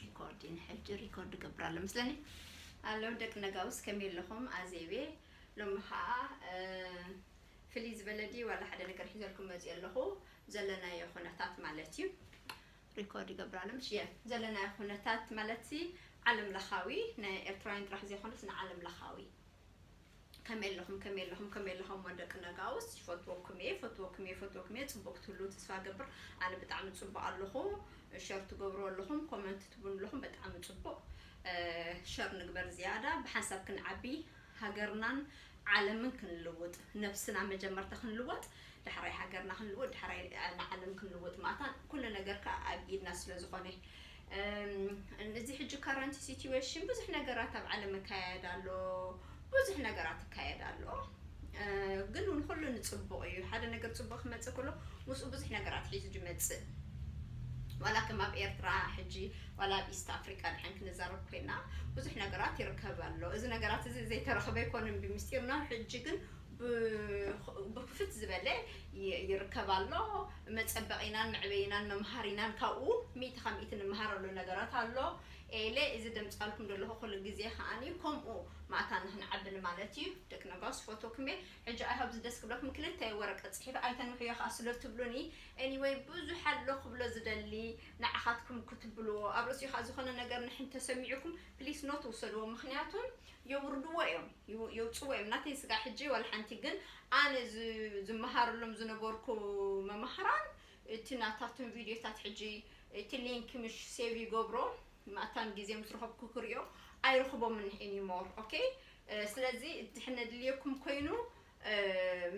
ሪኮርዲን ሕጂ ሪኮርድ ገብር ኣሎ መስለኒ። ኣለዉ ደቂ ነጋውስ፣ ከመይ ኣለኹም? ኣዜቤ ሎሚ ኸዓ ፍልይ ዝበለ ድዩ ዋላ ሓደ ነገር ሒዘልኩም መፂእ ኣለኹ። ዘለናዮ ኩነታት ማለት እዩ። ሪኮርድ ይገብር ኣሎ ምሽ? ዘለናዮ ኩነታት ማለት ዓለም ለኻዊ፣ ናይ ኤርትራውያን ጥራሕ ዘይኮነስ ንዓለም ለኻዊ ከመይ ኣለኹም? ከመይ ኣለኹም? ከመይ ኣለኹም? ወደቂ ነጋውስ፣ ይፈትወኩም እየ፣ ይፈትወኩም እየ፣ ይፈትወኩም እየ። ጽቡቅ ክትህልዉ ተስፋ ገብር። ኣነ ብጣዕሚ ጽቡቅ ኣለኹ። ሸር ትገብሩ ኣለኹም፣ ኮመንት ትብሉ ኣለኹም፣ ብጣዕሚ ጽቡቅ። ሸር ንግበር ዝያዳ፣ ብሓንሳብ ክንዓቢ፣ ሃገርናን ዓለምን ክንልውጥ፣ ነብስና መጀመርታ ክንልወጥ፣ ዳሕራይ ሃገርና ክንልውጥ፣ ዳሕራይ ንዓለም ክንልውጥ። ማእታን ኩሉ ነገር ከኣ ኣብ ኢድና ስለ ዝኾነ፣ እዚ ሕጂ ካረንት ሲትዌሽን ብዙሕ ነገራት ኣብ ዓለም ይካየድ ኣሎ፣ ብዙሕ ነገራት ይካየድ ኣሎ። ግን ንኩሉ ንጽቡቕ እዩ። ሓደ ነገር ጽቡቕ ክመጽእ ከሎ ምስኡ ብዙሕ ነገራት ሒዙ ዝመጽእ፣ ዋላ ከም ኣብ ኤርትራ ሕጂ፣ ዋላ ኣብ ኢስት ኣፍሪቃ ድሓን ክንዛረብ ኮይና፣ ብዙሕ ነገራት ይርከብ ኣሎ። እዚ ነገራት እዚ ዘይተረኽበ ኣይኮነን ብምስጢርና፣ ሕጂ ግን ብክፍት ዝበለ ይርከብ ኣሎ። መጸበቒናን መዕበይናን መምሃሪናን ካብኡ ሚእቲ ካብ ሚእቲ ንምሃረሉ ነገራት ኣሎ። ኤለ፣ እዚ ደምጻልኩም ዘለኹ ኩሉ ግዜ ከዓኒ ከምኡ ማእታ ንክንዓቢ ንማለት እዩ። ደቂ ነጋውስ፣ ፈትወኩም እየ። ሕጂ ኣይ ሆፕ እዚ ደስ ክብለኩም። ክልተ ወረቀት ጽሒፈ ኣይተንውሕዮ ከኣ ስለ ትብሉኒ፣ ኤኒወይ ብዙሕ ኣሎ ክብሎ ዝደሊ ንዓኻትኩም ክትብልዎ፣ ኣብ ርእሲኡ ከኣ ዝኾነ ነገር ንሕን ተሰሚዑኩም ፕሊስ ኖት ውሰድዎ። ምኽንያቱም የውርድዎ እዮም፣ የውጽዎ እዮም። ናተይ ስጋ ሕጂ ዋላ ሓንቲ፣ ግን ኣነ ዝመሃረሎም ዝነበርኩ መማህራን እቲ ናታቶም ቪድዮታት ሕጂ እቲ ሊንክ ምሽ ሴቭ ይገብሮ፣ ማእታን ግዜ ምስ ረኸብኩ ክሪኦ ኣይረኽቦምን ኤኒሞር። ኦኬ፣ ስለዚ ድሕነ ድልየኩም ኮይኑ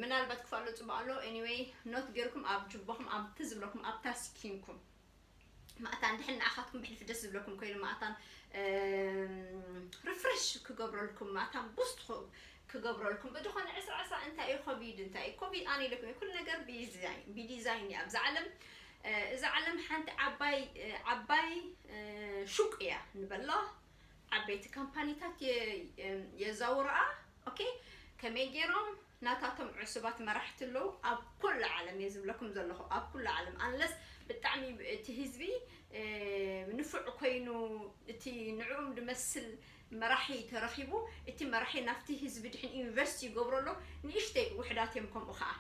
ምናልባት ክፋሎ ጽቡቅ ኣሎ። ኤኒወይ ኖት ገርኩም ኣብ ጅቦኹም ኣብ ትዝብለኩም ኣብ ታስኪንኩም ማእታ እንድሕን ንኣኻትኩም ብሕልፊ ደስ ዝብለኩም ኮይኑ ማእታን ሪፍሬሽ ክገብረልኩም፣ ማእታን ቡስት ክገብረልኩም። ብድኾነ ዕስራ ዕስራ እንታይ እዩ ኮቪድ፣ እንታይ እዩ ኮቪድ ኣነ ኢለኩም ኩሉ ነገር ብዲዛይን እዩ ኣብዚ ዓለም። እዛ ዓለም ሓንቲ ዓባይ ዓባይ ሹቅ እያ ንበላ፣ ዓበይቲ ካምፓኒታት የዛውረኣ። ኦኬ፣ ከመይ ገይሮም ናታቶም ዕሱባት መራሕቲ ኣለዉ ኣብ ኩሉ ዓለም እየ ዝብለኩም ዘለኹ፣ ኣብ ኩሉ ዓለም። ኣንለስ ብጣዕሚ እቲ ህዝቢ ንፉዕ ኮይኑ፣ እቲ ንዕኡም ዝመስል መራሒ ተረኺቡ፣ እቲ መራሒ ናብቲ ህዝቢ ድሕን ኢንቨስት ይገብሮ ኣሎ። ንእሽተይ ውሕዳት እዮም ከምኡ ከዓ።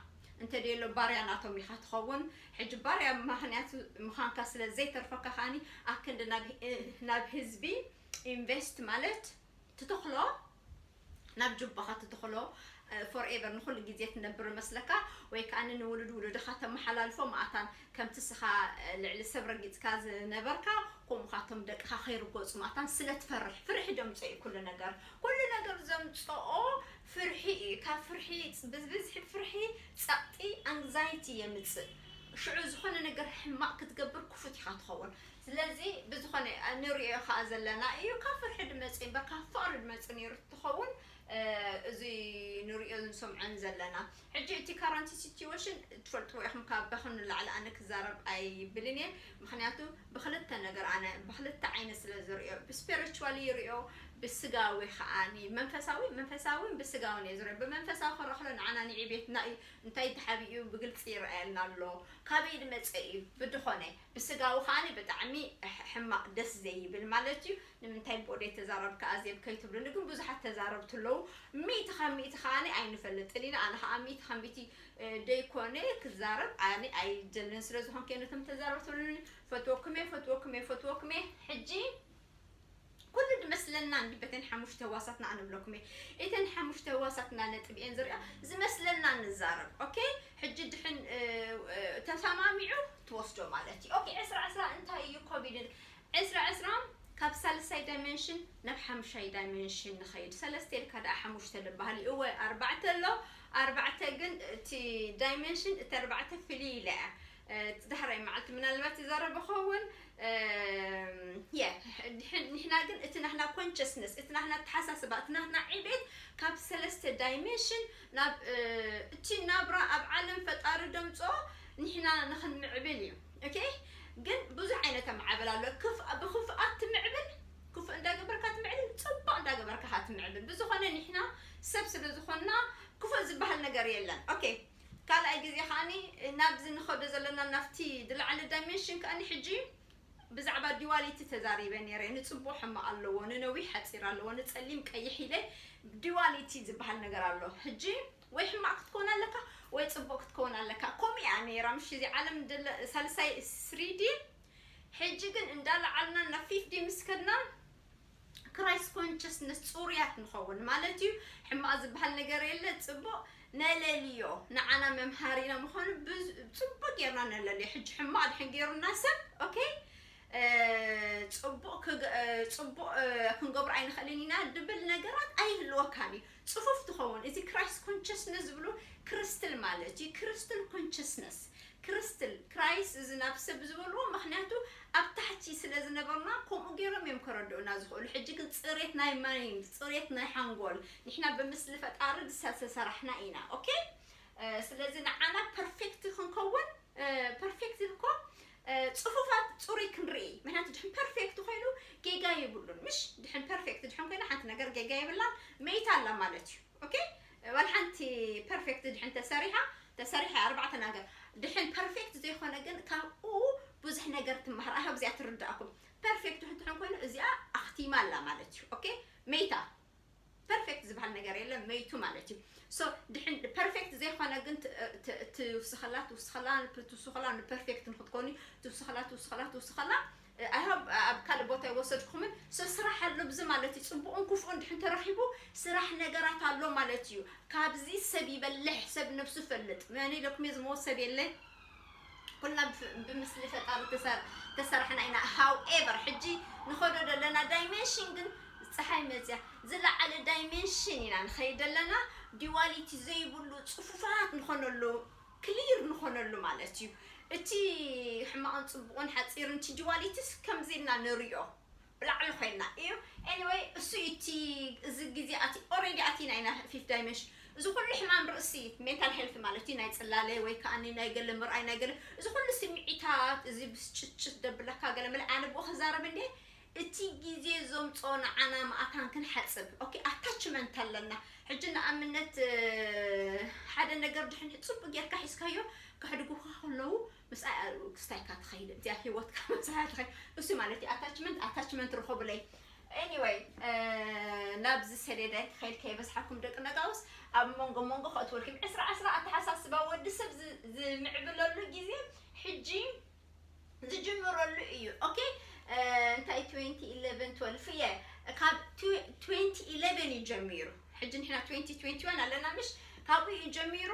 እንተ ደሎ ባርያ ናቶም ኢኻ ትኸውን። ሕጂ ባርያ ምኽንያቱ ምዃንካ ስለ ዘይተርፈካ ከዓኒ ኣክንዲ ናብ ህዝቢ ኢንቨስት ማለት ትተኽሎ ናብ ጅባኻ ትተኽሎ ፎርኤቨር ንኹሉ ግዜ ትነብር መስለካ፣ ወይ ከዓ ንውሉድ ውሉድኻ ተመሓላልፎ። ማእታን ከምቲ ስኻ ልዕሊ ሰብ ረጊፅካ ዝነበርካ፣ ከምኡኻቶም ደቅኻ ከይርጎፁ ማእታን ስለ ትፈርሕ። ፍርሒ ደምፀ እዩ ኩሉ ነገር። ኩሉ ነገር ዘምፀኦ ፍርሒ እዩ። ካብ ፍርሒ፣ ብዝብዝሒ ፍርሒ ፀቕጢ፣ ኣንግዛይቲ የምፅእ። ሽዑ ዝኾነ ነገር ሕማቕ ክትገብር ክፉት ኢኻ ትኸውን። ስለዚ ብዝኾነ ንሪኦ ከዓ ዘለና እዩ። ካብ ፍርሒ ድመፅ እምበር ካብ ፍቕሪ ድመፅ ነይሩ ትኸውን። እዚ ንሪኦ ንሰምዖን ዘለና ሕጂ እቲ ካረንት ሲትዌሽን ትፈልጥዎ ኢኹም። ካብ በኽን ንላዕሊ ኣነ ክዛረብ ኣይብልን እየ። ምኽንያቱ ብክልተ ነገር ኣነ ብክልተ ዓይነት ስለ ዝሪኦ፣ ብስፒሪቹዋሊ ይሪኦ፣ ብስጋዊ ከዓኒ መንፈሳዊ፣ መንፈሳዊን ብስጋውን እየ ዝሪኦ። ብመንፈሳዊ ክረኽሎ ንዓና ንዒቤትና እዩ። እንታይ ተሓቢኡ ብግልፂ ይረኣየልና ኣሎ። ካበይ ድመፀ እዩ? ብድኾነ ብስጋዊ ከዓኒ ብጣዕሚ ሕማቕ ደስ ዘይብል ማለት እዩ። ንምንታይ ብኦደይ ተዛረብካ ኣዜብ ከይትብሉኒ ግን ብዙሓት ተዛረብቲ ኣለዉ። ሚእቲ ካብ ሚእቲ ከዓኒ ኣይንፈልጥን ኢና። ኣነ ከዓ ሚእቲ ካብ ሚእቲ ደይኮነ ክዛረብ ኣነ ኣይደልን። ስለ ዝኾንከ ነቶም ተዛረብቲ ትብሉኒ ፈትወኩም እየ፣ ፈትወኩም እየ፣ ፈትወኩም እየ። ሕጂ ኩሉ ዝመስለና እንዲ በተን ሓሙሽተ ህዋሳትና ኣነ ብለኩም እየ። እተን ሓሙሽተ ህዋሳትና ነጥብ እየን ዝሪኣ። ዝመስለና ንዛረብ። ኦኬ፣ ሕጂ ድሕን ተሰማሚዑ ትወስዶ ማለት እዩ። ኦኬ፣ ዕስራ ዕስራ እንታይ እዩ ኮቪድ? ዕስራ ዕስራ ካብ ሳልሳይ ዳይሜንሽን ናብ ሓምሻይ ዳይሜንሽን ንኸይድ። ሰለስተ ኢልካ ደኣ ሓሙሽተ ዝበሃል እዩ። እወ፣ ኣርባዕተ ኣሎ። ኣርባዕተ ግን እቲ ዳይሜንሽን እቲ ኣርባዕተ ፍልይ ኢለ እያ። ዳሕራይ መዓልቲ ምናልባት ይዛረብ ኸውን። የ ንሕና ግን እቲ ናህና ኮንሽስነስ፣ እቲ ናህና ኣተሓሳስባ፣ እቲ ናህና ዕቤት ካብ ሰለስተ ዳይሜንሽን ናብ እቲ ናብራ ኣብ ዓለም ፈጣሪ ደምጾ ንሕና ንኽንምዕብል እዩ። ኦኬ፣ ግን ብዙሕ ዓይነት ኣመዓብል ኣሎ። ብክፍኣት ትምዕብል፣ ክፉእ እንዳገበርካ ትምዕብል፣ ፅቡቅ እንዳገበርካ ትምዕብል። ብዝኾነ ንሕና ሰብ ስለ ዝኾንና ክፉእ ዝበሃል ነገር የለን። ኦኬ፣ ካልኣይ ግዜ ከዓኒ ናብዚ ንኸዶ ዘለና ናብቲ ዝለዓለ ዳይሜንሽን ከዓኒ ሕጂ ብዛዕባ ዲዋሊቲ ተዛሪበ ነይረ። ንጽቡቕ ሕማቕ ኣለዎ፣ ንነዊሕ ሓጺር ኣለዎ፣ ንጸሊም ቀይሕ ኢለ። ዲዋሊቲ ዝበሃል ነገር ኣሎ። ሕጂ ወይ ሕማቕ ክትከውን ኣለካ ወይ ጽቡቕ ክትከውን ኣለካ። ከምኡ እያ ነይራ፣ ምሽ እዚ ዓለም ሳልሳይ ስሪዲ። ሕጂ ግን እንዳለዓልና ናብ ፊፍዲ ምስ ከድና ክራይስት ኮንሽስነስ ጽሩያት ንኸውን ማለት እዩ። ሕማቕ ዝበሃል ነገር የለ። ጽቡቕ ነለልዮ፣ ንዓና መምሃሪና ምዃኑ ጽቡቕ ጌርና ነለልዮ። ሕጂ ሕማቕ ድሕን ጌሩና ሰብ፣ ኦኬ፣ ጽቡቕ ጽቡቕ ክንገብሮ ኣይንኽእልን ኢና ድብል ነገራት ኣይህልወካን እዩ። ጽፉፍ ትኸውን። እዚ ክራይስት ኮንሽስነስ ዝብሉ ክርስትል ማለት እዩ። ክርስትል ኮንሽስነስ፣ ክርስትል ክራይስት፣ እዚ ናብ ሰብ ዝበልዎ፣ ምክንያቱ ኣብ ታሕቲ ስለ ዝነበርና ከምኡ ገይሮም እዮም ከረድኡና ዝኽእሉ። ሕጂ ግን ጽሬት ናይ ማይንድ፣ ጽሬት ናይ ሓንጎል፣ ንሕና ብምስሊ ፈጣሪ ዝተሰራሕና ኢና። ኦኬ፣ ስለዚ ንዓና ፐርፌክት ክንከውን፣ ፐርፌክት እኮ ጽፉፋት ጽሩይ ክንርኢ። ምክንያቱ ድሕን ፐርፌክት ኮይኑ ጌጋ የብሉን። ምሽ ድሕን ፐርፌክት ድሕን ኮይና ሓንቲ ነገር ጌጋ የብላን፣ መይታ ኣላ ማለት እዩ። ኦኬ፣ ዋላ ሓንቲ ፐርፌክት ድሕን ተሰሪሓ፣ ተሰሪሓ ኣርባዕተ ነገር ድሕን ፐርፌክት ዘይኮነ ግን ካብኡ ብዙሕ ነገር ትመሃር። ኣሃብ እዚኣ ትርዳእኩም። ፐርፌክት ድሕን ትሕን ኮይኑ እዚኣ ኣኽቲማ ኣላ ማለት እዩ። ኦኬ፣ መይታ ፐርፌክት ዝበሃል ነገር የለን፣ መይቱ ማለት እዩ። ሶ ድሕን ፐርፌክት ዘይኮነ ግን ትውስኸላ ትውስኸላ ትውስኸላ ንፐርፌክት ንክትኮኒ ትውስኸላ ትውስኸላ ትውስኸላ። ኣይ ሆፕ ኣብ ካልእ ቦታ ይወሰድኩምን። ሶ ስራሕ ኣሎ ብዚ ማለት እዩ። ጽቡቕን ክፉእን ድሕን ተረኺቡ ስራሕ ነገራት ኣሎ ማለት እዩ። ካብዚ ሰብ ይበልሕ፣ ሰብ ነብሱ ፈልጥ። መን ኢለኩም እየ ዝመወት ሰብ የለ። ኩልና ብምስሊ ፈጣሪ ተሰራሕና ኢና። ሃው ኤቨር ሕጂ ንኸዶ ዘለና ዳይሜንሽን ግን ፀሓይ መፅያ ዝለዓለ ዳይሜንሽን ኢና ንኸይድ ዘለና። ዲዋሊቲ ዘይብሉ ፅፉፋት ንኾነሉ፣ ክሊር ንኾነሉ ማለት እዩ። እቲ ሕማቕን ፅቡቕን ሓፂርን እቲ ዲዋሊቲስ ከምዚ ኢልና ንሪኦ ብላዕሊ ኮይና እዩ። ኤኒወይ እሱ እቲ እዚ ግዜ ኣቲ ኦሬዲ ኣቲና ኢና ፊፍት ዳይሜንሽን። እዚ ኩሉ ሕማም ርእሲ ሜንታል ሄልት ማለት እዩ። ናይ ጽላለ ወይ ከኣ ናይ ገለ ምርኣይ ናይ ገለ እዚ ኩሉ ስምዒታት እዚ ብስጭጭት ደብለካ ገለ መለ ኣነ ብኡ ክዛረብ እንዴ እቲ ግዜ ዘምጾ ንዓና መኣታን ክንሓጽብ። ኦኬ ኣታችመንት ኣለና። ሕጂ ንኣብነት ሓደ ነገር ድሕን ጽቡቅ ጌርካ ሒዝካዮ ከሕድጉካ ከለዉ ምስኣ ክስታይካ ትኸይድ እዚኣ ህይወትካ ምስኣ ትኸይድ። እሱ ማለት እዩ ኣታችመንት ኣታችመንት ርኸቡለይ። ኤኒወይ ናብዚ ሰደደ ክኸይድ ከይበዝሓኩም ደቂ ነጋውስ ኣብ መንጎ መንጎ ከእትወልኩም ዕስራ ዕስራ ኣተሓሳስባ ወዲ ሰብ ዝምዕብለሉ ግዜ ሕጂ ዝጅምረሉ እዩ። ኦኬ እንታይ twenty eleven twelve እየ ካብ twenty eleven እዩ ጀሚሩ። ሕጂ ንሕና twenty twenty one ኣለና ምሽ ካብኡ እዩ ጀሚሩ።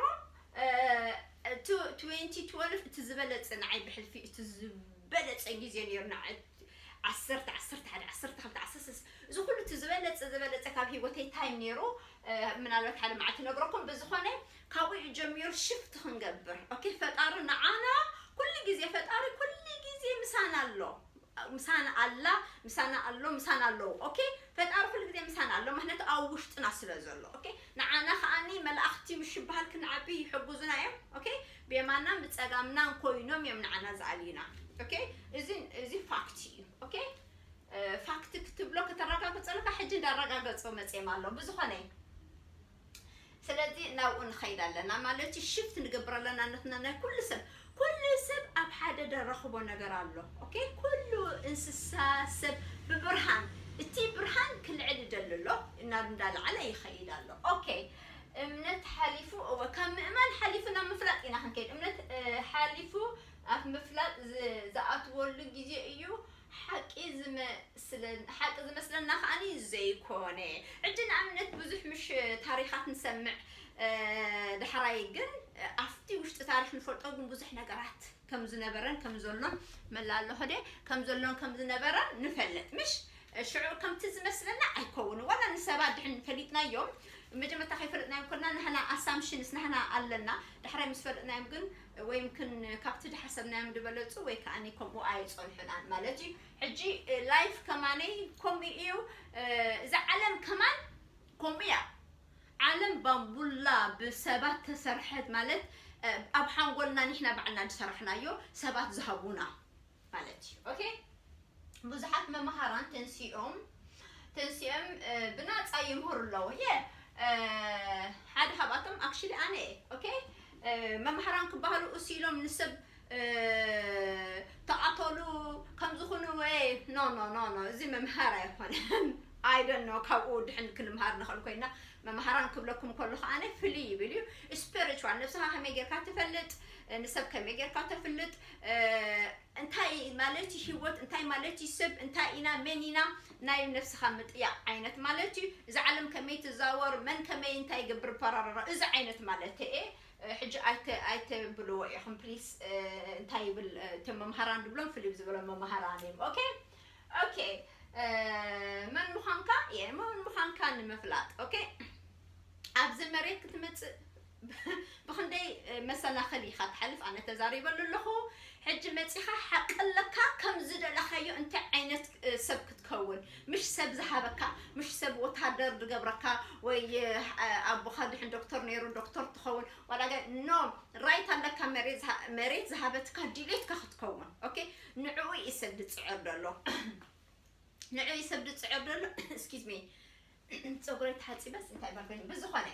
twenty twelve እቲ ዝበለፀ ንዓይ ብሕልፊ እቲ ዝበለፀ ግዜ ነይሩ ንዓይ ዓሰርተ ዓሰርተ ሓደ ዓሰርተ ክልተ ዓሰርተ ሰለስተ እዚ ኩሉ እቲ ዝበለፀ ዝበለፀ ካብ ህይወተይ ታይም ነይሩ። ምናልባት ሓደ መዓልቲ ነግረኩም ብዝኾነ ካብኡ እዩ ጀሚሩ ሽፍት ክንገብር። ኦኬ ፈጣሪ ንዓና ኩሉ ግዜ ፈጣሪ ኩሉ ግዜ ምሳና ኣሎ ምሳና ኣላ ምሳና ኣሎ ምሳና ኣለዉ። ኦኬ ፈጣሪ ኩሉ ግዜ ምሳና ኣሎ ምክንያቱ ኣብ ውሽጥና ስለ ዘሎ። ኦኬ ንዓና ከዓኒ መላእክቲ ምሽ ይበሃል ክንዓቢ ይሕግዙና እዮም። ኦኬ ብየማናን ብፀጋምናን ኮይኖም እዮም ንዓና ዝኣልዩና። ኦኬ እዚ እዚ ፋክት እዩ። ኦኬ ፋክት ክትብሎ ከተረጋግፀልካ ሕጂ እንዳረጋገፀ መፅኦም ኣሎ ብዝኾነ ስለዚ ናብኡ ንኸይድ ኣለና ማለት እዩ። ሽፍት ንገብር ኣለና ነትና ናይ ኩሉ ሰብ ኩሉ ሰብ ኣብ ሓደ ደረኽቦ ነገር ኣሎ። ኦኬ ኩሉ እንስሳ ሰብ ብብርሃን እቲ ብርሃን ክልዕል ይደሊ ኣሎ እናብ እንዳለዓለ ይኸይድ ኣሎ። ኦኬ እምነት ሓሊፉ እወ ካብ ምእማን ሓሊፉ ናብ ምፍላጥ ኢና ክንከይድ። እምነት ሓሊፉ ኣብ ምፍላጥ ዝኣትወሉ ግዜ እዩ። ሓቂ ዝመስለና ከዓኒ ዘይኮነ ሕጂ ንኣብነት ብዙሕ ምሽ ታሪኻት ንሰምዕ። ዳሕራይ ግን ኣብቲ ውሽጢ ታሪኽ ንፈልጦ ግን ብዙሕ ነገራት ከም ዝነበረን ከም ዘሎን መላ ኣሎ ኸደ ከም ዘሎን ከም ዝነበረን ንፈልጥ ምሽ ሽዑ ከምቲ ዝመስለና ኣይከውንን ዋላ ንሰባት ድሕን ፈሊጥናዮም መጀመርታ ከይፈለጥናዮም ኮና ናህና ኣሳምሽንስ ናህና ኣለና። ዳሕራይ ምስ ፈለጥናዮም ግን ወይም ክን ካብቲ ድሓሰብናዮም ዝበለፁ ወይ ከዓ ከምኡ ኣይፀንሑናን ማለት እዩ። ሕጂ ላይፍ ከማነይ ከምኡ እዩ። እዛ ዓለም ከማን ከምኡ እያ። ዓለም ባምቡላ ብሰባት ተሰርሐት ማለት ኣብ ሓንጎልና ንሕና ባዕልና ዝሰራሕናዮ ሰባት ዝሃቡና ማለት እዩ። ኦኬ ብዙሓት መምሃራን ተንሲኦም ተንሲኦም ብናፃ ይምህሩ ኣለዉ። የ ሓደ ካብኣቶም ኣክሽሊ ኣነ እየ። ኦኬ መምሃራን ክበሃሉ እሱ ኢሎም ንሰብ ተኣተሉ ከምዝኹኑ no no no እዚ መምሃር ኣይኮነን። I don't know፣ ካብኡ ድሕን ክንምሃር ንኽእል ኮይና። መምሃራን ክብለኩም ከሎ ከኣነ ፍልይ ይብል እዩ። Spiritual፣ ነብስኻ ከመይ ጌርካ ትፈልጥ፣ ንሰብ ከመይ ጌርካ ተፍልጥ፣ እንታይ ማለት እዩ ህይወት፣ እንታይ ማለት እዩ ሰብ፣ እንታይ ኢና፣ መን ኢና፣ ናይ ነብስኻ ምጥያቕ ዓይነት ማለት እዩ። እዚ ዓለም ከመይ ትዛወር፣ መን ከመይ እንታይ ይገብር፣ ፓራራራ፣ እዚ ዓይነት ማለት እየ። ሕጂ ኣይተ ኣይተብልዎ ኢኹም ፕሊስ። እንታይ ይብል፣ እቶም መምሃራን ድብሎም ፍልይ ዝበሎም መምሃራን እዮም። ኦኬ ኦኬ። መን ምዃንካ የ መን ምዃንካ ንምፍላጥ። ኦኬ፣ ኣብዚ መሬት ክትመጽእ ብኽንደይ መሰናኸል ኢኻ ትሓልፍ፣ ኣነ ተዛሪበሉ ኣለኹ። ሕጂ መጺኻ ሓቂ ኣለካ፣ ከም ዝደለኻዮ እንታይ ዓይነት ሰብ ክትከውን፣ ምሽ ሰብ ዝሃበካ፣ ምሽ ሰብ ወታደር ዝገብረካ፣ ወይ ኣቦኻ ድሕን ዶክተር ነይሩ ዶክተር ትኸውን፣ ዋላ ገ ኖ፣ ራይት ኣለካ፣ መሬት ዝሃ- መሬት ዝሃበትካ ድሌትካ ክትከውን። ኦኬ፣ ንዕኡ እዩ ሰብ ዝጽዕር ዘሎ። ንዕኡ እዩ ሰብ ዝጽዕር ዘሎ። Excuse me፣ ፀጉረይ ተሓፂበስ እንታይ ባገኝ ብዝኾነ፣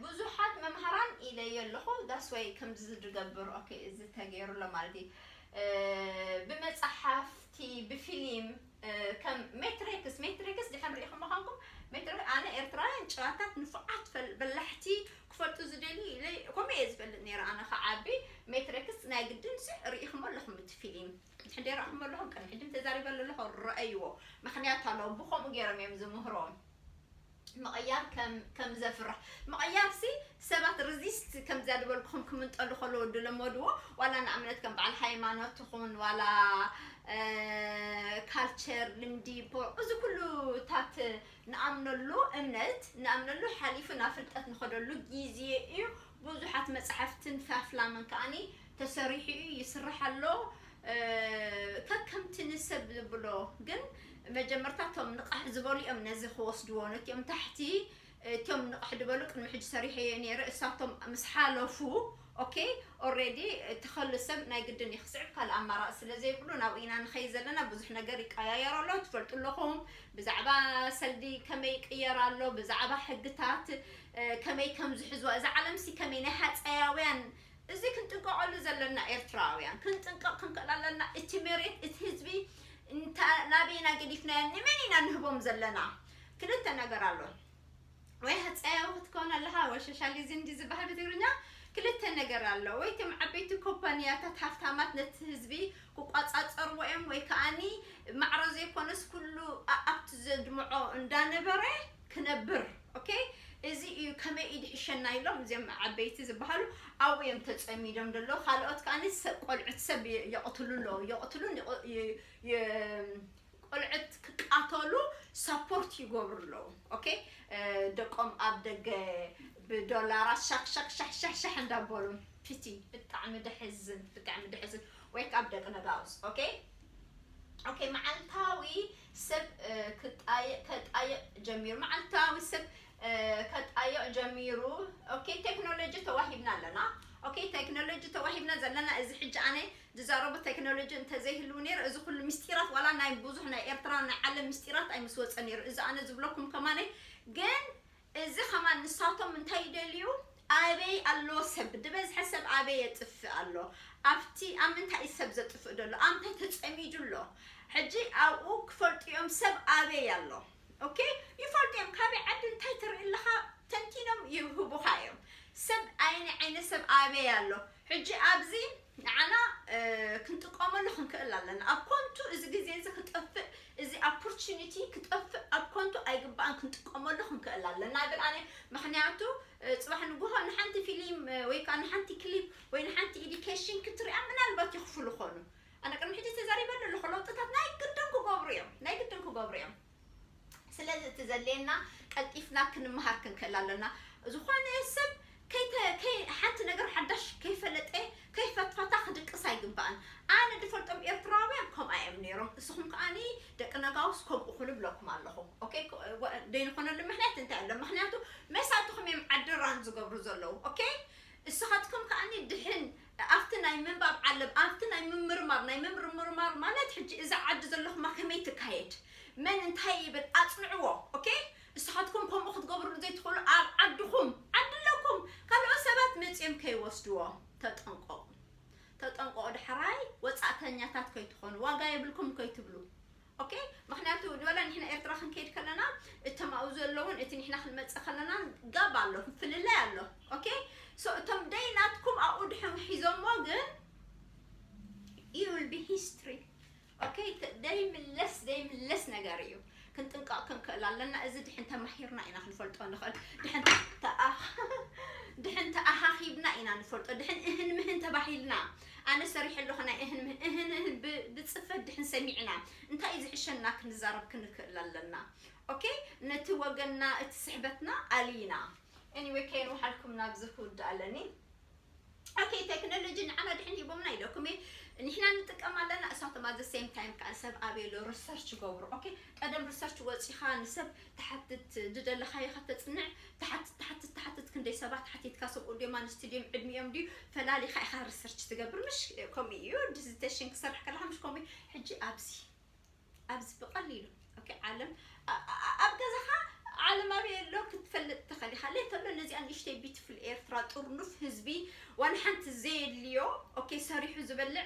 ብዙሓት መምሃራን ኢለየ ኣለኹ። That's why ከምዚ ዝገብር። ኦኬ፣ እዚ ተገይሩ ኣሎ ማለት እዩ። ብመፅሓፍቲ፣ ብፊልም፣ ከም ሜትሪክስ፣ ሜትሪክስ ድሕን ርኢኹም ምዃንኩም፣ ሜትሪክስ፣ ኣነ ኤርትራውያን ጭዋታት፣ ንፉዓት፣ በላሕቲ፣ ክፈልጡ ዝደልዩ ኢለ ከምኡ እየ ዝፈልጥ ነይረ። ኣነ ክዓቢ ሜትሪክስ ናይ ግድን ሲ ርኢኹም ኣለኹም፣ እቲ ፊልም ድሕን ደይ ረእኹም ኣለኹም፣ ቅድሚ ሕጂ ተዛሪበ ኣለኹ፣ ረኣይዎ። ምኽንያት ኣለዎ፣ ብኸምኡ ገይሮም እዮም ዝምህሮም። ምቕያር ከም ከም ዘፍርሕ፣ ምቕያር ሲ ሰባት ሪዚስት ከምዚያ ዝበልኩኹም ክምንጠሉ ከለዉ ድለመድዎ። ዋላ ንኣብነት ከም በዓል ሃይማኖት ትኹን ዋላ ካልቸር፣ ልምዲ፣ እዚ ኩሉ ታት ንኣምነሉ እምነት ንኣምነሉ ሓሊፉ ናብ ፍልጠት ንኸደሉ ግዜ እዩ። ብዙሓት መፅሓፍትን ፋፍላምን ከዓኒ ተሰሪሑ እዩ፣ ይስራሕ ኣሎ። ከከምቲ ንሰብ ዝብሎ ግን መጀመርታ እቶም ንቕሕ ዝበሉ እዮም ነዚ ክወስድዎ። ነቲኦም ታሕቲ እቶም ንቕሕ ዝበሉ ቅድሚ ሕጂ ሰሪሐዮ ነይረ እሳቶም ምስ ሓለፉ ኦኬ፣ ኦሬዲ እቲ ከሉ ሰብ ናይ ግድን እዩ ክስዕብ፣ ካልእ ኣማራፂ ስለ ዘይብሉ ናብኡ ኢና ንኸይ ዘለና። ብዙሕ ነገር ይቀያየር ኣሎ፣ ትፈልጡ ኣለኹም። ብዛዕባ ሰልዲ ከመይ ይቅየር ኣሎ፣ ብዛዕባ ሕግታት ከመይ ከም ዝሕዝዋ፣ እዛ ዓለምሲ ከመይ ናይ ሃፀያውያን፣ እዚ ክንጥንቀቐሉ ዘለና ኤርትራውያን ክንጥንቀቕ ክንክእል ኣለና። እቲ መሬት እቲ ህዝቢ ናበይና ገዲፍናዮ፣ ንመን ኢና ንህቦም ዘለና? ክልተ ነገር ኣሎ። ወይ ሃፀያዊ ክትከውን ኣለኻ ወይ ሶሻሊዝም እንዲ ዝበሃል ብትግርኛ። ክልተ ነገር ኣሎ። ወይ እቶም ዓበይቲ ኮምፓንያታት ሃፍታማት ነቲ ህዝቢ ክቋፃፀርዎ እዮም፣ ወይ ከዓኒ ማዕረ ዘይኮነስ ኩሉ ኣብቲ ዘድምዖ እንዳነበረ ክነብር። ኦኬ፣ እዚ እዩ ከመይ እዩ ድሕሸና ኢሎም እዚኦም ዓበይቲ ዝበሃሉ ኣብኡ እዮም ተፀሚዶም ዘለዉ። ካልኦት ከዓኒ ሰብ፣ ቆልዑት ሰብ የቕትሉ ኣለዉ፣ የቕትሉን ቆልዑት ክቃተሉ ሳፖርት ይገብሩ ኣለዉ። ኦኬ፣ ደቆም ኣብ ደገ ብዶላራት ሻክ ሻክ ሻሕ ሻሕ ሻሕ እንዳበሉ፣ ፒቲ፣ ብጣዕሚ ደሕዝን፣ ብጣዕሚ ደሕዝን። ዌክ ኣፕ ደቂ ነጋውስ። ኦኬ ኦኬ። መዓልታዊ ሰብ ከጣየቕ ጀሚሩ፣ መዓልታዊ ሰብ ከጣየቕ ጀሚሩ። ኦኬ፣ ቴክኖሎጂ ተዋሂብና ኣለና። ኦኬ፣ ቴክኖሎጂ ተዋሂብና ዘለና፣ እዚ ሕጂ ኣነ ዝዛረቦ ቴክኖሎጂ እንተዘይህልው ነይሩ፣ እዚ ኩሉ ምስጢራት፣ ዋላ ናይ ብዙሕ ናይ ኤርትራ ናይ ዓለም ምስጢራት ኣይምስወፀ ነይሩ። እዚ ኣነ ዝብለኩም ከማነይ ግን፣ እዚ ከማን ንሳቶም እንታይ ይደልዩ? ኣበይ ኣሎ ሰብ? ዝበዝሐ ሰብ ኣበይ የጥፍእ ኣሎ? ኣብቲ ኣብ ምንታይ እዩ ሰብ ዘጥፍእ ደሎ? ኣብ ምንታይ ተፀሚዱ ኣሎ? ሕጂ ኣብኡ ክፈልጡ እዮም ሰብ ኣበይ ኣሎ። ኦኬ፣ ይፈልጡ እዮም። ካበይ ዓዲ እንታይ ትርኢ ኣለኻ? ተንቲኖም ይህቡኻ እዮም። ሰብ ኣይነ ዓይነት ሰብ ኣበይ ኣሎ? ሕጂ ኣብዚ ንዓና ክንጥቀመሉ ክንክእል ኣለና። ኣብ ኮንቱ እዚ ግዜ እዚ ክጠፍእ፣ እዚ ኦፖርቹኒቲ ክጠፍእ ኣብ ኮንቱ ኣይግባእን፣ ክንጥቀመሉ ክንክእል ኣለና ብል ኣነ። ምኽንያቱ ፅባሕ ንግሆ ንሓንቲ ፊልም ወይ ከዓ ንሓንቲ ክሊፕ ወይ ንሓንቲ ኤዲኬሽን ክትሪኣ ምናልባት ይኽፍሉ ኾኑ። ኣነ ቅድሚ ሕጂ ተዛሪበሉ ኣለኹ። ለውጥታት ናይ ግድን ክገብሩ እዮም፣ ናይ ግድን ክገብሩ እዮም። ስለዚ እቲ ዘድልየና ቀልጢፍና ክንምሃር ክንክእል ኣለና። ዝኾነ ሰብ ከይተ- ከይ- ሓንቲ ነገር ሓዳሽ ከይፈለጠ ከይፈትፈታ ክድቅስ ኣይግባእን። ኣነ ድፈልጦም ኤርትራውያን ከምኣ እዮም ነይሮም። እስኹም ከዓኒ ደቂ ነጋውስ ከምኡ ኩኑ ብለኩም ኣለኹ። ኦኬ፣ ደይንኾነሉ ምክንያት እንታይ ኣሎ? ምክንያቱ መሳትኹም እዮም ዓዲ ራን ዝገብሩ ዘለዉ። ኦኬ፣ እስኻትኩም ከዓኒ ድሕን ኣብቲ ናይ ምንባብ ዓለም፣ ኣብቲ ናይ ምምርማር፣ ናይ ምምርማር ማለት ሕጂ እዛ ዓዲ ዘለኹማ ከመይ ትካየድ፣ መን እንታይ ይብል ኣጽንዕዎ። ኦኬ፣ እስኻትኩም ከምኡ ክትገብሩ ዘይትኽእሉ ኣብ ዓድኹም፣ ዓዲ ኣለኩም፣ ካልኦት ሰባት መጺኦም ከይወስድዎ ተጠንቀቑ። ተጠንቀቑ፣ ዳሕራይ ወጻእተኛታት ከይትኾኑ፣ ዋጋ የብልኩም ከይትብሉ። okay? ምክንያቱ ንበላ ንሕና ኤርትራ ክንከይድ ከለና እቶም ኣብኡ ዘለውን እቲ ንሕና ክንመጽእ ከለና ጋብ ኣሎ፣ ፍልላይ ኣሎ። Okay? So እቶም ደይ ናትኩም ኣብኡ ድሕን ሒዞሞ ግን you will be history። Okay? ደይምለስ ደይምለስ ነገር እዩ። ክንጥንቀቕ ክንክእል ኣለና። እዚ ድሕን ተማሂርና ኢና ክንፈልጦ ንኽእል። ድሕን ተኣ- ድሕን ተኣኻኺብና ኢና ንፈልጦ። ድሕን እህን ምህን ተባሂልና፣ ኣነ ሰሪሐ ኣለኹ ናይ እህን ምህን፣ እህን እህን ብ- ብጽፈት ድሕን ሰሚዕና፣ እንታይ እዩ ዝሕሸና ክንዛረብ ክንክእል ኣለና። Okay? ነቲ ወገንና እቲ ስሕበትና ኣልይና። Anyway፣ ከየንውሓልኩም ናብዚ ክውድእ ኣለኒ። Okay፣ ቴክኖሎጂ ንዓና ድሕን ሂቦምና ኢለኩም እየ። ንሕና ንጥቀም ኣለና፣ እሳቶም at the same time ከዓ ሰብ ኣበይ ኣሎ research ይገብሩ። Okay፣ ቀደም research ወፂኻ ንሰብ ትሓትት፣ ዝደለኻዮ ከተፅንዕ ትሓትት ትሓትት ትሓትት፣ ክንደይ ሰባት ሓቲትካ፣ ሰብኡ ድዮም ኣንስቲ ድዮም ዕድሚኦም ድዩ ፈላሊኻ ኢኻ research ትገብር። ምሽ ከምኡ እዩ dissertation ክሰርሕ ከለኻ፣ ምሽ ከምኡ እዩ። ሕጂ ኣብዚ ኣብዚ ብቐሊሉ፣ okay፣ ዓለም ኣ- ኣ- ኣብ ገዛኻ ዓለም ኣበይ ኣሎ ክትፈልጥ ትኽእል ኢኻ። ለይተሎ ነዚኣ ንእሽተይ beautiful ኤርትራ ጥርኑፍ ህዝቢ፣ ዋላ ሓንቲ ዘየድልዮ፣ okay፣ ሰሪሑ ዝበልዕ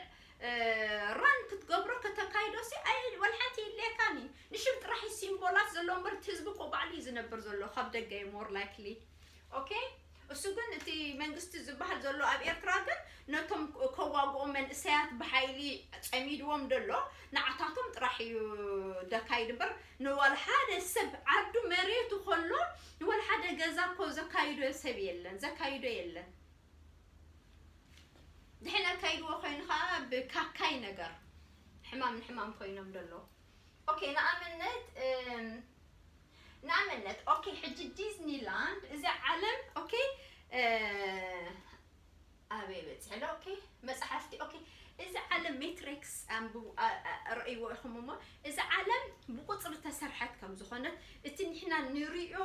run ክትገብሮ ከተካይዶ ሲ ኣይ ዋላ ሓንቲ ይድልየካኒ። ንሽም ጥራሕ እዩ ሲምቦላት ዘለዎ እምበር እቲ ህዝቢ እኮ ባዕሉ እዩ ዝነብር ዘሎ፣ ካብ ደገ እዩ more likely። Okay? እሱ ግን እቲ መንግስቲ ዝበሃል ዘሎ ኣብ ኤርትራ ግን ነቶም ከዋግኦም መንእሰያት ብሓይሊ ጸሚድዎም ደሎ፣ ንዓታቶም ጥራሕ እዩ ደካይድ እምበር፣ ንዋላ ሓደ ሰብ ዓዱ መሬቱ ከሎ ንዋላ ሓደ ገዛ እኮ ዘካይዶ ሰብ የለን፣ ዘካይዶ የለን። ድሕን ኣካይድዎ ኮይኑ ከዓ ብካካይ ነገር ሕማም ንሕማም ኮይኖም ደሎ። Okay፣ ንኣብነት እም፣ ንኣብነት okay፣ ሕጂ ዲዝኒላንድ እዚ ዓለም okay፣ እ፣ ኣበይ በፂሐ ኣሎ? Okay፣ መፅሓፍቲ okay፣ እዚ ዓለም ሜትሪክስ ኣንብቡ፣ ኣ- ኣ- ረእይዎ ኢኹም እሞ፣ እዚ ዓለም ብቁፅሪ ተሰርሐት ከም ዝኾነት፣ እቲ ንሕና ንሪኦ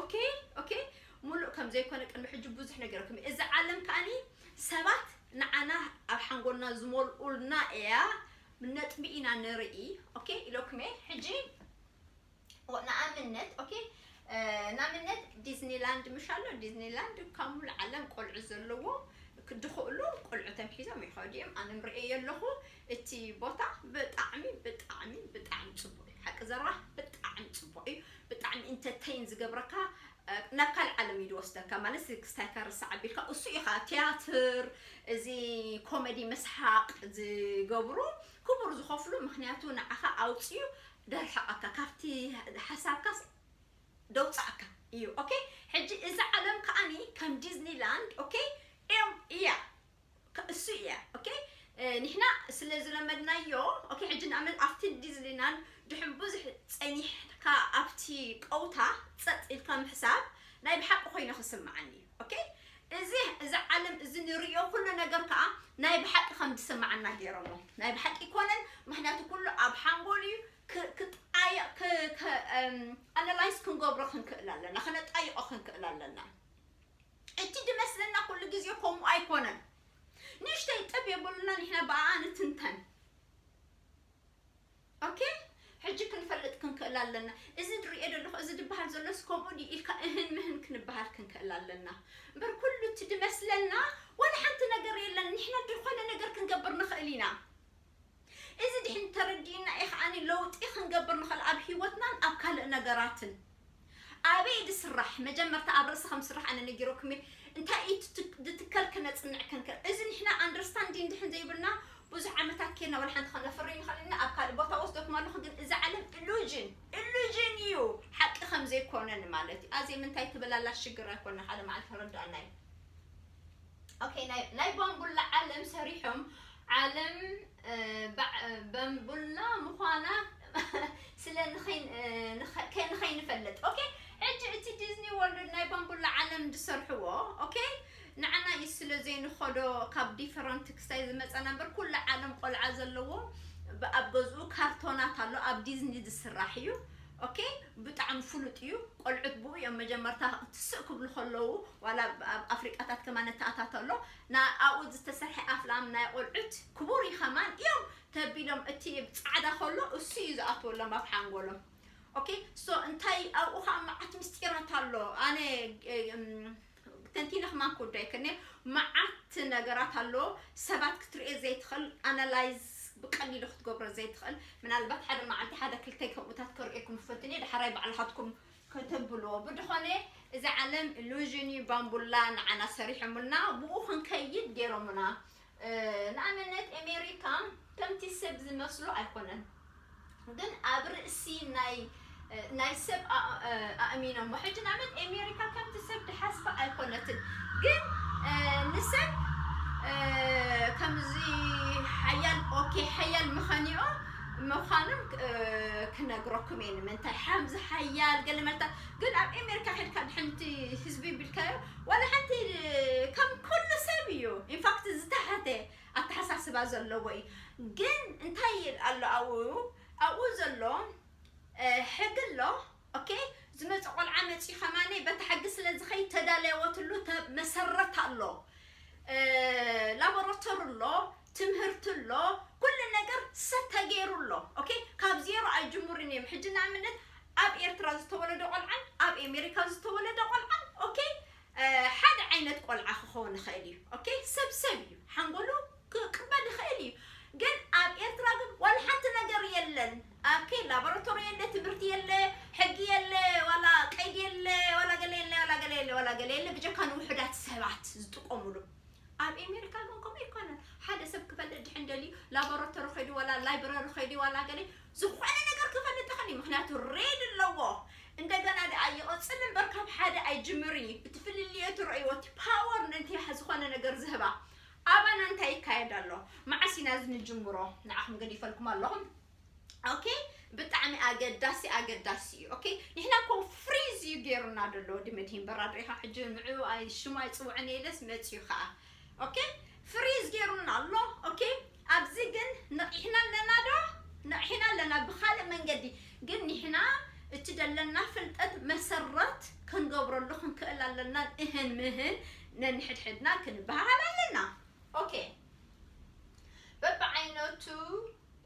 okay፣ okay፣ ሙሉእ ከም ዘይኮነ ቅድሚ ሕጂ ብዙሕ ነገር ከም እዚ ዓለም ከኣኒ ሰባት ንዓና ኣብ ሓንጎልና ዝመልኡልና እያ፣ ነጥቢ ኢና ንርኢ። Okay ኢለኩም እየ። ሕጂ ንኣብነት okay፣ ንኣብነት ዲዝኒላንድ ምሽ ኣሎ። ዲዝኒላንድ ካብ ሙሉ ዓለም ቆልዑ ዘለዎ፣ ዝኽእሉ ቆልዑ ተምሒዞም ይኸዱ እዮም። ኣነ ምርእየ ኣለኹ። እቲ ቦታ ብጣዕሚ ብጣዕሚ ብጣዕሚ ጽቡቕ እዩ። ሓቂ ዘረባ ብጣዕሚ ጽቡቕ እዩ። ብጣዕሚ ኢንተርቴን ዝገብረካ፣ ናብ ካልእ ዓለም እዩ ዝወስደካ። ማለት ክስታይ ከርሳዕ ኣቢልካ እሱ ኢኻ። ቲያትር፣ እዚ ኮሜዲ፣ መስሓቅ ዝገብሩ ክቡር ዝኸፍሉ፣ ምኽንያቱ ንዓኻ ኣውፅዩ ደርሕቐካ፣ ካብቲ ሓሳብካስ ደውፃእካ እዩ። Okay፣ ሕጂ እዚ ዓለም ከኣኒ ከም ዲዝኒላንድ okay እዮም እያ፣ ከ- እሱ እያ። Okay፣ ንሕና ስለ ዝለመድናዮ okay፣ ሕጂ ንኣመን ኣብቲ ዲዝኒላንድ ድሕን ብዙሕ ፀኒሕካ ኣብቲ ቀውታ ጸጥ ኢልካ ምሕሳብ ናይ ብሓቂ ኮይኑ ክስምዓኒ እዩ። Okay፣ እዚ እዚ ዓለም እዚ ንርእዮ ኩሉ ነገር ከዓ ናይ ብሓቂ ከም ዝስምዓና ገይሮሞ። ናይ ብሓቂ ይኮነን፣ ምክንያቱ ኩሉ ኣብ ሓንጎል እዩ። ክ- ክጣየቕ ክ- ክ- እም፣ ኣናላይዝ ክንገብሮ ክንክእል ኣለና፣ ክነጣይቆ ክንክእል ኣለና። እቲ ድመስለና ኩሉ ግዜ ከምኡ ኣይኮነን። ንእሽተይ ጥብ የብሉና፣ ንሕና ብኣኣ ንትንተን። Okay፣ ሕጂ ክንፈልጥ ክንክእል ኣለና። እዚ ድርእዮ ዘለኹ፣ እዚ ድበሃል ዘሎስ ከምኡ ድዩ ኢልካ እህን ምህን ክንበሃል ክንክእል ኣለና። እምበር ኩሉ እቲ ድመስለና ዋላ ሓንቲ ነገር የለን። ንሕና ዝኾነ ነገር ክንገብር ንኽእል ኢና። እዚ ድሕን ተረዲእና እዩ ከዓኒ ለውጢ ክንገብር ንኽእል ኣብ ህይወትናን ኣብ ካልእ ነገራትን። ኣበይ ድስራሕ? መጀመርታ ኣብ ርእሲ ከም ስራሕ ኣነ ነጊረኩም እየ። እንታይ እዩ ትክ- ድትከል ክነጽንዕ ክንክእል? እዚ ንሕና ኣንደርስታንዲንግ ድሕን ዘይብልና ብዙሕ ዓመታት ኬና ወላ ሓንቲ ከነፍሪ ንኽእል ኢና። ኣብ ካልእ ቦታ ወስደኩም ኣለኹ፣ ግን እዚ ዓለም ኢሉዥን ኢሉዥን እዩ፣ ሓቂ ከም ዘይኮነን ማለት እዩ። ኣዜ ምንታይ ትበላላ ሽግር ኣይኮነ፣ ሓደ መዓልቲ ተረዳእና እዩ። Okay፣ ናይ ናይ ባምቡላ ዓለም ሰሪሖም ዓለም እ፣ ባዕ- እ፣ ባምቡላ ምዃና ስለ ንኸይን- እ፣ ንኸ- ከ- ንኸይንፈልጥ። Okay፣ ሕጂ እቲ ዲዝኒ ወርልድ ናይ ባምቡላ ዓለም ዝሰርሕዎ okay፣ ንዓና እዩ ስለ ዘይንኸዶ ካብ ዲፈረንት ክስታይ ዝመፀና እምበር ኩሉ ዓለም ቆልዓ ዘለዎ ብ- ኣብ ገዝኡ ካርቶናት ኣሎ፣ ኣብ ዲዝኒ ዝስራሕ እዩ። Okay፣ ብጣዕሚ ፍሉጥ እዩ። ቆልዑት ብኡ እዮም መጀመርታ ትስእ ክብሉ ከለዉ፣ ዋላ ኣብ- ኣብ ኣፍሪቃታት ከማን ነተኣታተሎ፣ ና ኣብኡ ዝተሰርሐ ኣፍላም ናይ ቆልዑት ክቡር እዩ ከማን እዮም ተቢሎም፣ እቲ ጻዕዳ ከሎ እሱ እዩ ዝኣትወሎም ኣብ ሓንጎሎም። Okay፣ so እንታይ ኣብኡ ከዓ መዓት ምስጢራት ኣሎ። ኣነ እም፣ ተንቲነ ከማን ክወዶ ኣይክእልን'የ። መዓት ነገራት ኣሎ፣ ሰባት ክትርእዮ ዘይትኽእል፣ ኣናላይዝ ብቐሊሉ ክትገብሮ ዘይትኽእል፣ ምናልባት ሓደ መዓልቲ ሓደ ክልተ ከምኡታት ከርእየኩም እፈትን እየ፣ ዳሕራይ ባዕልኻትኩም ከተብልዎ። ብድኾነ፣ እዚ ዓለም ኢሉዥን እዩ፣ ባምቡላ ንዓና ሰሪሖምልና፣ ብኡ ክንከይድ ገይሮምና። እ፣ ንኣብነት፣ ኣሜሪካ ከምቲ ሰብ ዝመስሎ ኣይኮነን፣ ግን ኣብ ርእሲ ናይ፣ እ፣ ናይ ሰብ ኣ-፣ እ፣ ኣእሚኖሞ። ሕጂ ንኣብነት፣ ኣሜሪካ ከምቲ ሰብ ድሓስባ ኣይኮነትን፣ ግን፣ እ፣ ንሰብ፣ እ፣ ከምዚ ሓያል፣ ኦኬ፣ ሓያል ምዃንኦ፣ ምዃኖም፣ እ፣ ክነግረኩም እየ። ንምንታይ ሓምዚ ሓያል ገለ መልታ፣ ግን ኣብ ኣሜሪካ ከድካ ድሕንቲ ህዝቢ ቢልካዮ፣ ዋላ ሓንቲ ከም ኩሉ ሰብ እዩ። ኢንፋክት ዝተሓተ ኣተሓሳስባ ዘለዎ እዩ። ግን እንታይ ኣሎ ኣብኡ? ኣብኡ ዘሎ፣ እ፣ ሕጊ ኣሎ። ኦኬ፣ ዝመጽእ ቆልዓ መጺኡ ከማነይ በቲ ሕጊ ስለ ዝኸይድ ተዳለወትሉ ተ-፣ መሰረት ኣሎ። እ፣ ላቦራቶሪ ኣሎ፣ ትምህርቲ ኣሎ፣ ኩሉ ነገር ሰት ተገይሩ ኣሎ። ኦኬ፣ ካብ ዜሮ ኣይጅምሩን እዮም። ሕጂ ንኣብነት ኣብ ኤርትራ ዝተወለደ ቆልዓን ኣብ ኣሜሪካ ዝተወለደ ቆልዓን፣ ኦኬ፣ እ፣ ሓደ ዓይነት ቆልዓ ክኸውን ይኽእል እዩ። ኦኬ፣ ሰብ ሰብ እዩ፣ ሓንጎሉ ክቅበል ይኽእል እዩ። ግን ኣብ ኤርትራ ግን ዋላ ሓንቲ ነገር የለን። ኦኬ፣ ላቦራቶሪ የለ፣ ትምህርቲ የለ፣ ሕጊ የለ፣ ዋላ ቀይዲ የለ፣ ዋላ ገለ የለ፣ ዋላ ገለ የለ፣ ዋላ ገለ የለ፣ ብጀካ ንውሑዳት ሰባት ዝጥቀሙሉ። ኣብ ኣሜሪካ ግን ከምኡ ኣይኮነን። ሓደ ሰብ ክፈልጥ ድሕን ደልዩ ላቦራቶሪ ኸይዱ፣ ዋላ ላይብረሪ ኸይዱ፣ ዋላ ገለ ዝኾነ ነገር ክፈልጥ ይኽእል እዩ። ምኽንያቱ ሬድ ኣለዎ። እንደገና ደኣ ይቕጽል እምበር ካብ ሓደ ኣይጅምርን እዩ። እቲ ፍልልዮ ትርእይዎ፣ እቲ ፓወር ነቲ ዝኾነ ነገር ዝህባ። ኣባና እንታይ ይካየድ ኣሎ? መዓስ ኢና እዚ ንጅምሮ? ንዓኹም ገዲፈልኩም ኣለኹም። ኦኬ፣ ብጣዕሚ ኣገዳሲ፣ ኣገዳሲ እዩ። ኦኬ፣ ንሕና እኮ ፍሪዝ እዩ ገይሩና ዘሎ ወዲ መድሂን በራድ። ሪኻ ሕጂ ንዑ ኣይ-፣ ሽሙ ኣይጽውዕን ኢለስ መጽዩ ኸኣ። ኦኬ፣ ፍሪዝ ገይሩና ኣሎ። ኦኬ፣ ኣብዚ ግን ነቒሕና ኣለና ዶ? ነቒሕና ኣለና ብኻልእ መንገዲ። ግን ንሕና እቲ ዘለና ፍልጠት መሰረት ክንገብረሉ ክንክእል ኣለና። እህን ምህን ነንሕድሕድና ክንበሃሃል ኣለና። ኦኬ፣ በብዓይነቱ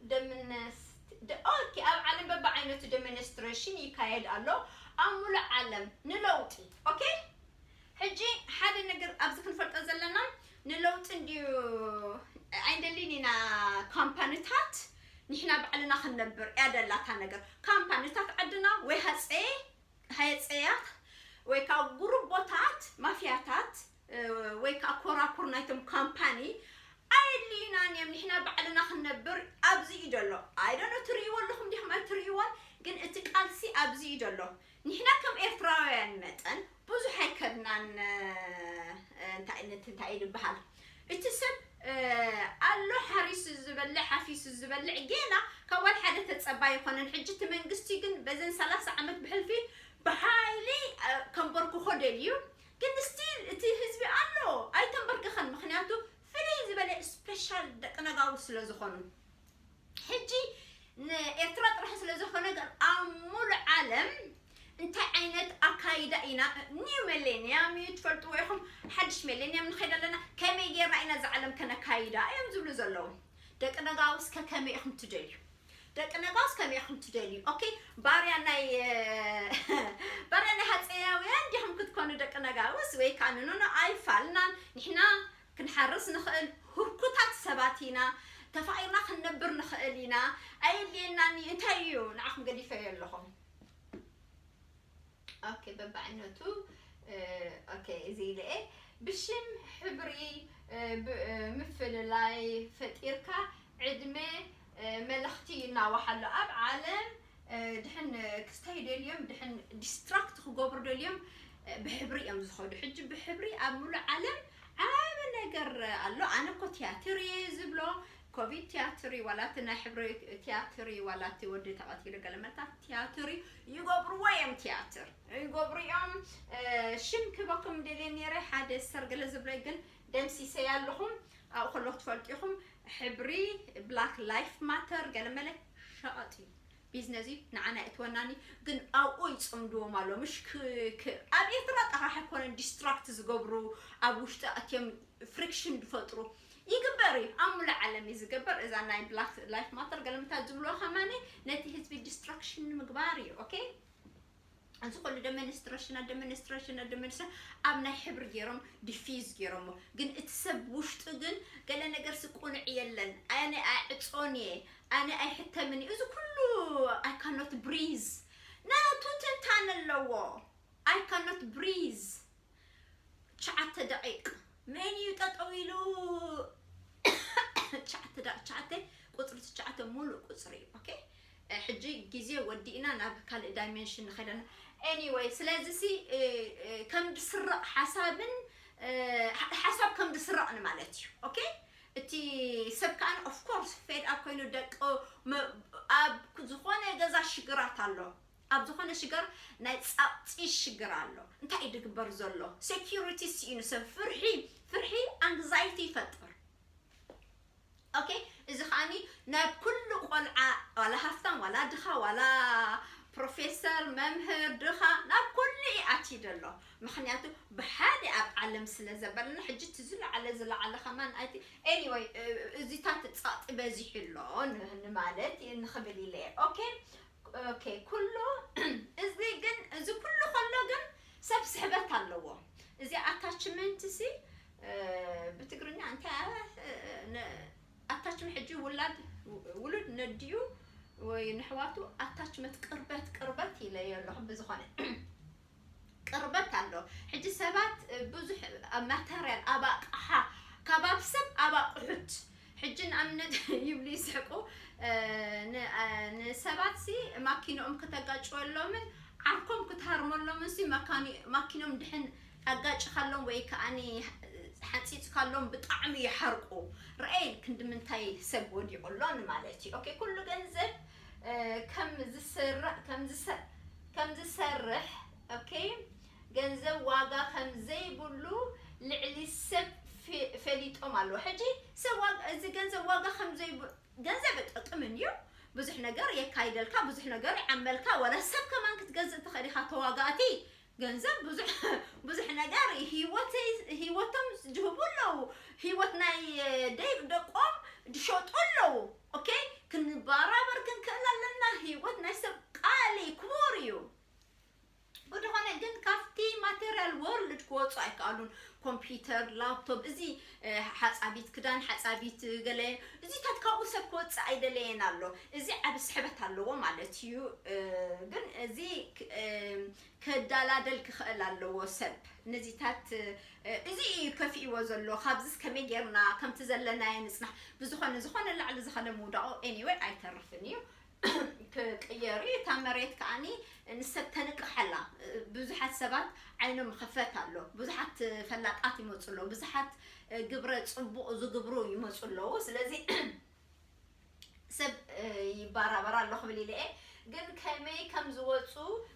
ደምነስ-፣ ደ-፣ ኦኬ፣ ኣብ ዓለም በብዓይነቱ ደመንስትሬሽን ይካየድ ኣሎ ኣብ ሙሉእ ዓለም ንለውጢ። ኦኬ፣ ሕጂ ሓደ ነገር ኣብዚ ክንፈልጦ ዘለና፣ ንለውጢ እንድዩ ኣይንደልን ኢና ካምፓኒታት፣ ንሕና ባዕልና ክንነብር እያ ደላታ ነገር። ካምፓኒታት ዓድና ወይ ሃፀየ ሃየፀያት ወይ ከዓ ጉሩቦታት ማፍያታት፣ እ፣ ወይ ከዓ ኮራኩር ናይቶም ካምፓኒ ኣየድልዩናን እዮም። ንሕና ባዕልና ክንነብር ኣብዚ እዩ ዘሎ። ኣይደኖ ትርእይዎ ኣለኹም ዲኹም ኣይትርእይዎን፣ ግን እቲ ቃልሲ ኣብዚ እዩ ዘሎ። ንሕና ከም ኤርትራውያን መጠን ብዙሕ ኣይከድናን፣ እ፣ እንታይ፣ እንታይ እዩ ዝበሃል? እቲ ሰብ፣ እ፣ ኣሎ ሓሪሱ ዝበልዕ፣ ሓፊሱ ዝበልዕ፣ ጌና ካብ ዋላ ሓደ ተጸባይ ኣይኮነን። ሕጂ እቲ መንግስቲ ግን በዘን ሰላሳ ዓመት ብሕልፊ ብሓይሊ፣ እ፣ ከንበርክኾ ደልዩ። ግን ስቲል እቲ ህዝቢ ኣሎ፣ ኣይተንበርክኸን። ምኽንያቱ ፍልይ ዝበለ ስፔሻል ደቂ ነጋውስ ስለ ዝኾኑ። ሕጂ ንኤርትራ ጥራሕ ስለ ዝኾነ ግን ኣብ ሙሉእ ዓለም እንታይ ዓይነት ኣካይዳ ኢና፣ ኒው ሚሌንያም እዩ ትፈልጥዎ ኢኹም፣ ሓድሽ ሚሌንያም ንኸይድ ኣለና፣ ከመይ ጌርና ኢና እዛ ዓለም ከነካይዳ እዮም ዝብሉ ዘለዉ። ደቂ ነጋውስ ከ ከመይ ኢኹም ትደልዩ? ደቂ ነጋውስ ከመይ ኢኹም ትደልዩ? ኦኬ፣ ባርያ ናይ፣ ባርያ ናይ ሃፀያውያን ዲኹም ክትኮኑ ደቂ ነጋውስ? ወይ ከዓ ንኖኖ ኣይፋልናን፣ ንሕና ክንሓርስ ንኽእል ህርኩታት ሰባት ኢና፣ ተፋቒርና ክንነብር ንኽእል ኢና፣ ኣየድልየናን እዩ። እንታይ እዩ ንዓኹም ገዲፈዮ ኣለኹም? ኦኬ፣ በብዓይነቱ፣ እ፣ ኦኬ፣ እዚ ኢለ እየ። ብሽም ሕብሪ፣ እ፣ ብ-፣ እ፣ ምፍልላይ ፈጢርካ ዕድመ፣ እ፣ መልእኽቲ ይናዋሕ ኣሎ። ኣብ ዓለም፣ እ፣ ድሕን ክስታይ ደልዮም፣ ድሕን ዲስትራክት ክገብሩ ደልዮም፣ እ፣ ብሕብሪ እዮም ዝኸዱ። ሕጂ ብሕብሪ ኣብ ሙሉእ ዓለም ዓቢ ነገር ኣሎ። ኣነ እኮ ትያትር እየ ዝብሎ፣ ኮቪድ ትያትር እዩ፣ ዋላ እቲ ናይ ሕብሪ ትያትር እዩ፣ ዋላ እቲ ወዲ ተቐቲሉ ገለ መታት ትያትር እዩ፣ ይገብርዎ እዮም ትያትር። ይገብሩ እዮም። እ፣ ሽም ክበኩም ደልየ ነይረ፣ ሓደ ሰር ገለ ዝብሎ ግን ደምሲሰያ ኣለኹም። ኣብኡ ከሎ ክትፈልጡ ኢኹም። ሕብሪ ብላክ ላይፍ ማተር ገለ መለ ሸቐጥ እዩ። ቢዝነስ እዩ፣ ንዓና የእትወናኒ፣ ግን ኣብኡ ይጽምድዎም ኣሎ። ምሽ ክ-፣ ክ-፣ ኣብ ኤርትራ ጥራሕ ኣይኮነን ዲስትራክት ዝገብሩ፣ ኣብ ውሽጢ ኣትዮም ፍሪክሽን ዝፈጥሩ ይግበር እዩ። ኣብ ሙሉእ ዓለም እዩ ዝግበር። እዛ ናይ ብላክ ላይፍ ማተር ገለምታት ዝብልዎ ከማኒ ነቲ ህዝቢ ዲስትራክሽን ንምግባር እዩ። ኦኬ? እዚ ኩሉ demonstration demonstration demonstration ኣብ ናይ ሕብሪ ገይሮም diffuse ገይሮሞ፣ ግን እቲ ሰብ ውሽጡ ግን ገለ ነገር ስቁንዕ የለን። ኣነ ኣይዕጾን እየ፣ ኣነ ኣይሕተምን እዩ። እዚ ኩሉ I cannot breathe ናቱ ትንታነ ኣለዎ። I cannot breathe ትሽዓተ ደቂቅ መን እዩ ጠጠው ኢሉ? ትሽዓተ ደቂቅ ትሽዓተ ቁፅሪ ትሽዓተ ሙሉእ ቁፅሪ እዩ። ኦኬ፣ ሕጂ ግዜ ወዲእና ናብ ካልእ dimension ንኸደና። Anyway፣ ስለዚ ሲ ከም ድስረቕ ሓሳብን ሓሳብ ከም ድስረቕ ንማለት እዩ። ኦኬ፣ እቲ ሰብ ከኣ of course fed up ኮይኑ ደቂ ኣብ ዝኾነ ገዛ ሽግራት ኣሎ። ኣብ ዝኾነ ሽገር ናይ ጻቕጺ ሽግር ኣሎ። እንታይ እዩ ድግበር ዘሎ? Security ስኢኑ ሰብ ፍርሒ ፍርሒ anxiety ይፈጥር። ኦኬ፣ እዚ ከዓኒ ናብ ኩሉ ቆልዓ፣ ዋላ ሃፍታም ዋላ ድኻ ዋላ ፕሮፌሰር መምህር ድኻ ናብ ኩሉ እዩ ኣትዩ ዘሎ። ምክንያቱ ብሓደ ኣብ ዓለም ስለ ዘበለና ሕጂ እቲ ዝለዓለ ዝለዓለ ከማን ኣይቲ anyway እዚታት ጻቕጢ በዚሑ ኣሎ ንማለት ንኽብል ኢለ። ኦኬ፣ ኦኬ፣ ኩሉ እዚ ግን እዚ ኩሉ ከሎ ግን ሰብ ስሕበት ኣለዎ። እዚ attachment ሲ ብትግርኛ እንታይ attachment ሕጂ ውላድ ውሉድ ነዲኡ ወይ ንሕዋቱ attachment ቅርበት ቅርበት ኢለዮ ኣለኹ። ብዝኾነ ቅርበት ኣሎ። ሕጂ ሰባት ብዙሕ ኣብ ማተርያል ኣብ ኣቕሓ ካብ ኣብ ሰብ ኣብ ኣቕሑት ሕጂ ንኣብነት ይብሉ ይስሕቁ። ንሰባት ሲ ማኪኖኦም ከተጋጭወሎምን ዓርኮም ክትሃርመሎምን ሲ ማኪኖም ድሕን ኣጋጭኻሎም ወይ ከዓኒ ሓፂፅካሎም ብጣዕሚ ይሓርቁ። ረአይ ክንዲ ምንታይ ሰብ ወዲቑ ኣሎ ንማለት እዩ። ኦኬ፣ ኩሉ ገንዘብ ከም ዝስራዕ ከም ዝሰ ከም ዝሰርሕ ኦኬ፣ ገንዘብ ዋጋ ከም ዘይብሉ ልዕሊ ሰብ ፈሊጦም ኣለዉ። ሕጂ ሰብ ዋጋ እዚ ገንዘብ ዋጋ ከም ዘይብሉ ገንዘብ ጠቅምን እዩ። ብዙሕ ነገር የካይደልካ፣ ብዙሕ ነገር ይዓመልካ። ወላ ሰብ ከማን ክትገዝእ ትኽእል ኢኻ። ተዋጋእቲ ገንዘብ ብዙሕ ብዙሕ ነገር ህይወት ህይወቶም ዝህቡ ኣለዉ። ህይወት ናይ ደይ ደቆም ዝሸጡ ኣለዉ። ኦኬ፣ ክንበራበር ክንክእል ኣለና። ህይወት ናይ ሰብ ቃሊ ክቡር እዩ። ወደኾነ ግን ካብቲ ማቴሪያል ወርልድ ክወፁ ኣይከኣሉን። ኮምፒውተር፣ ላፕቶፕ፣ እዚ ሓፃቢት ክዳን፣ ሓፃቢት ገለ እዚታት ካብኡ ሰብ ክወፅእ ኣይደለየን ኣሎ። እዚ ዓብ ስሕበት ኣለዎ ማለት እዩ። ግን እዚ ከዳላደል ክኽእል ኣለዎ ሰብ ነዚታት። እዚ እዩ ከፊእዎ ዘሎ። ካብዚስ ከመይ ጌርና ከምቲ ዘለናዮ ንፅናሕ? ብዝኾነ ዝኾነ ላዕሊ ዝኸደ ምውዳቑ anyway ኣይተርፍን እዩ። ክቅየር እዩ። እታ መሬት ከዓኒ ንሰብ ተንቅሕ ኣላ። ብዙሓት ሰባት ዓይኖም ይኸፈት ኣሎ። ብዙሓት ፈላጣት ይመፁ ኣለዉ። ብዙሓት ግብረ ፅቡቕ ዝግብሩ ይመፁ ኣለዉ። ስለዚ ሰብ ይባራበር ኣሎ ክብል ኢለ እየ። ግን ከመይ ከም ዝወፁ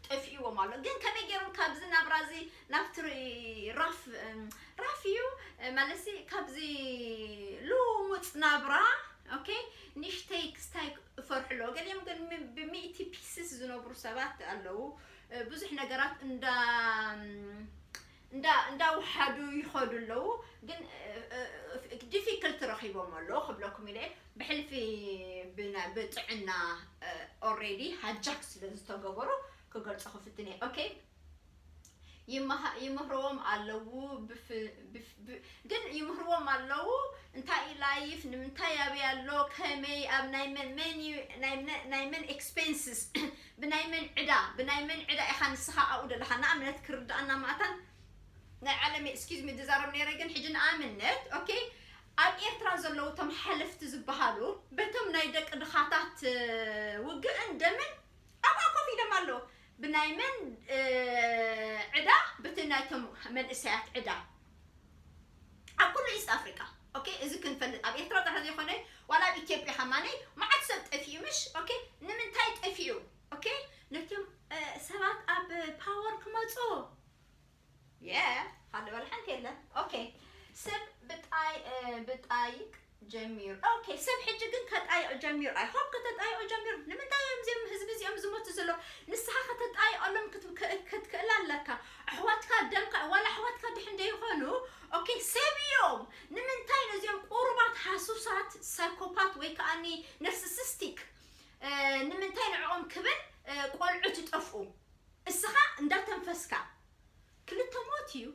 ጠፊእዎም ኣሎ። ግን ከመይ ገይሮም ካብዚ ናብራ እዚ ናብቲ ራፍ ራፍ እዩ ማለት ካብዚ ልሙፅ ናብራ ኦኬ፣ ንእሽተይ ክስታይ እፈርሑ ኣለዎ። ገሊኦም ግን ብሚእቲ ፒስስ ዝነብሩ ሰባት ኣለዉ። ብዙሕ ነገራት እንዳ እንዳ እንዳውሓዱ ይኸዱ ኣለዉ። ግን ዲፊክልት ረኺቦም ኣለዉ ክብለኩም ኢለ። ብሕልፊ ብጥዕና ኦሬዲ ሃጃክ ስለ ዝተገበሩ ክገልጾ ክፍትን እየ። ኦኬ፣ ይምህርዎም ኣለዉ። ግን ይምህርዎም ኣለዉ። እንታይ እዩ ላይፍ፣ ንምንታይ ኣበይ ኣሎ፣ ከመይ፣ ኣብ ናይ መን መን እዩ፣ ናይ መን ኤክስፔንስስ፣ ብናይ መን ዕዳ፣ ብናይ መን ዕዳ ኢኻ ንስኻ ኣብኡ ዘለኻ? ንኣብነት ክርዳኣና ማእታን ናይ ዓለም excuse me ዝዛረብ ነይረ። ግን ሕጂ ንኣብነት ኦኬ፣ ኣብ ኤርትራ ዘለዉ እቶም ሓለፍቲ ዝበሃሉ በቶም ናይ ደቂ ድኻታት ውግእን ደምን ኣብኣ ኮፍ ኢሎም ኣለዉ። ብናይ መን ዕዳ? ብቲ ናይቶም መንእሰያት ዕዳ። ኣብ ኩሉ ኢስት ኣፍሪቃ ኦኬ፣ እዚ ክንፈልጥ ኣብ ኤርትራ ጥራሕ ዘይኮነ ዋላ ኣብ ኢትዮጵያ ከማነይ መዓት ሰብ ጠፊኡ ምሽ ኦኬ። ንምንታይ ጠፊኡ? ኦኬ፣ ነቶም ሰባት ኣብ ፓወር ክመፁ የ ሓደ በል ሓንቲ የለን። ኦኬ፣ ሰብ ብጣይ ብጣይቅ ጀሚሩ። ኦኬ፣ ሰብ ሕጂ ግን ከጣይቕ ጀሚሩ። ኣይ ሆፕ ከተጣይቑ ጀሚሩ። ንምንታይ እዮም እዚኦም ህዝቢ እዚኦም ዝሞቱ ዘሎ? ንስኻ ከተጣይቐሎም ክትክእል ኣለካ። ኣሕዋትካ ደምካ ዋላ ኣሕዋትካ ድሕን ደይኾኑ ኦኬ፣ ሰብ እዮም። ንምንታይ ነዚኦም ቁሩባት ሃሱሳት ሳይኮፓት ወይ ከኣኒ ነርሲሲስቲክ ንምንታይ ንዕኦም ክብል ቆልዑት ይጠፍኡ? እስኻ እንዳተንፈስካ ክልተ ሞት እዩ።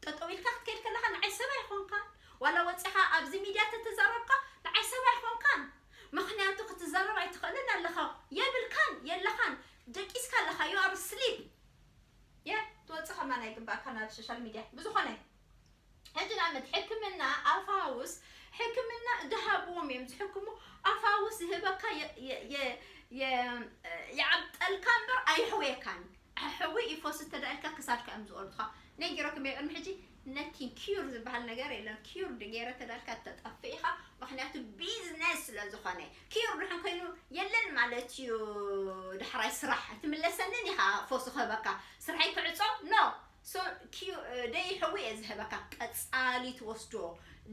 ጠጠው ኢልካ ክትከይድ ከለኻ ንዓይ ሰብ ኣይኾንካን። ዋላ ወፂኻ ኣብዚ ሚድያ ተተዛረብካ ንዓይ ሰብ ኣይኾንካን። ምኽንያቱ ክትዛረብ ኣይትኽእልን ኣለኻ። የብልካን፣ የለኻን። ደቂስካ ኣለኻ። You are asleep። የ ትወፅእ ከማን ኣይግባእካ ናብ ሶሻል ሚድያ። ብዝኾነ ሕጂ ንኣብነት ሕክምና ኣፋውስ ሕክምና ድሃብዎም እዮም ዝሕክሙ። ኣፋውስ ዝህበካ የ- የ- የ- የ- ይዓብጠልካ እምበር ኣይሕውየካን። ሕዊ ይፎስ ተዳልካ ክሳድካ እዮም ዝቆርጡኻ። ነጊረኩም እየ ቅድሚ ሕጂ። ነቲን ኪዩር ዝበሃል ነገር የለን። ኪዩር ድገይረ ተዳልካ ተጠፍእ ኢኻ። ምክንያቱ ቢዝነስ ስለ ዝኾነ። ኪዩር ድሕን ኮይኑ የለን ማለት እዩ። ዳሕራይ ስራሕ ኣይትምለሰንን ኢኻ። ፎስ ክህበካ ስራሐይ ክዕጾ ኖ። ሶ ኪዩ ደይ ሕዊ እየ ዝህበካ። ቀጻሊ ትወስዶ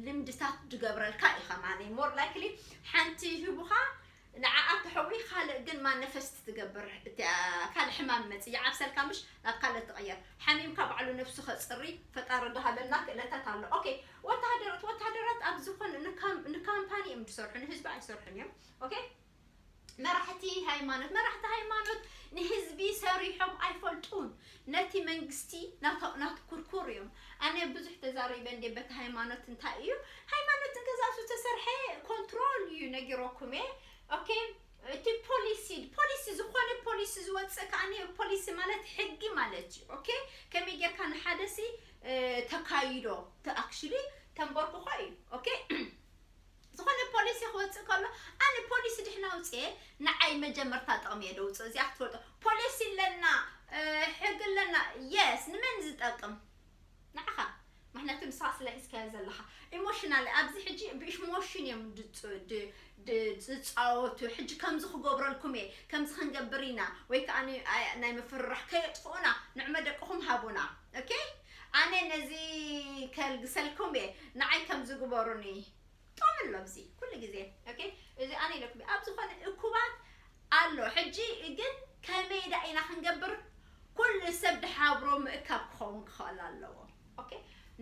ልምድታት ድገብረልካ ኢኻ። ማለይ ሞር ላይክሊ ሓንቲ ይህቡኻ። ንዓኣ ተሕዊ ካልእ ግን ማነፈስት ትገብር። እቲኣ ካልእ ሕማም መጽእ ይዓብሰልካ ምሽ ናብ ካልእ ትቕየር። ሓሚምካ ባዕሉ ነፍሱ ከጽሪ ፈጣሪ ድሃበና ክእለታት ኣሎ። ኦኬ። ወተሃደራት ወተሃደራት ኣብ ዝኾነ ንካም- ንካምፓኒ እዮም ዝሰርሑ፣ ንህዝቢ ኣይሰርሑን እዮም። ኦኬ። መራሕቲ ሃይማኖት መራሕቲ ሃይማኖት ንህዝቢ ሰሪሖም ኣይፈልጡን። ነቲ መንግስቲ ናቶ- ናትኩርኩር እዮም። ኣነ ብዙሕ ተዛሪበ እንዴ በቲ ሃይማኖት እንታይ እዩ? ሃይማኖት እንገዛሱ ተሰርሐ ኮንትሮል እዩ ነጊሮኩም እየ። ኦኬ። እቲ ፖሊሲ ፖሊሲ ዝኾነ ፖሊሲ ዝወፅእ ከኣ ፖሊሲ ማለት ሕጊ ማለት እዩ። ኦኬ። ከመይ ጌርካ ንሓደ ሲ ተካይዶ ኣክቹሊ ተንበርክኾ እዩ። ኦኬ። ዝኾነ ፖሊሲ ክወፅእ ከሎ ኣነ ፖሊሲ ድሕና ውፅኤ ንዓይ መጀመርታ ጥቕሚ እየ ደውፅእ። እዚኣ ክትፈልጦ ፖሊሲ ኣለና ሕግ ኣለና። የስ ንመን ዝጠቅም ንዓኻ? ምክንያቱ ንስኻ ስለ ሒዝካዮ ዘለኻ ኢሞሽናል ኣብዚ ሕጂ ብኢሞሽን እዮም ዝፃወቱ። ሕጂ ከምዚ ክገብረልኩም እየ ከምዚ ክንገብር ኢና ወይ ከዓ ናይ ምፍርራሕ ከየጥፍኡና ንዕመ ደቅኹም ሃቡና። ኦኬ። ኣነ ነዚ ከልግሰልኩም እየ ንዓይ ከም ዝግበሩኒ። ጦም ኣሎ ኣብዚ ኩሉ ግዜ። ኦኬ። እዚ ኣነ ኢለኩም ኣብ ዝኾነ እኩባት ኣሎ። ሕጂ ግን ከመይ ዳ ኢና ክንገብር? ኩሉ ሰብ ድሓብሮ ምእካብ ክኸውን ክኽእል ኣለዎ። ኦኬ።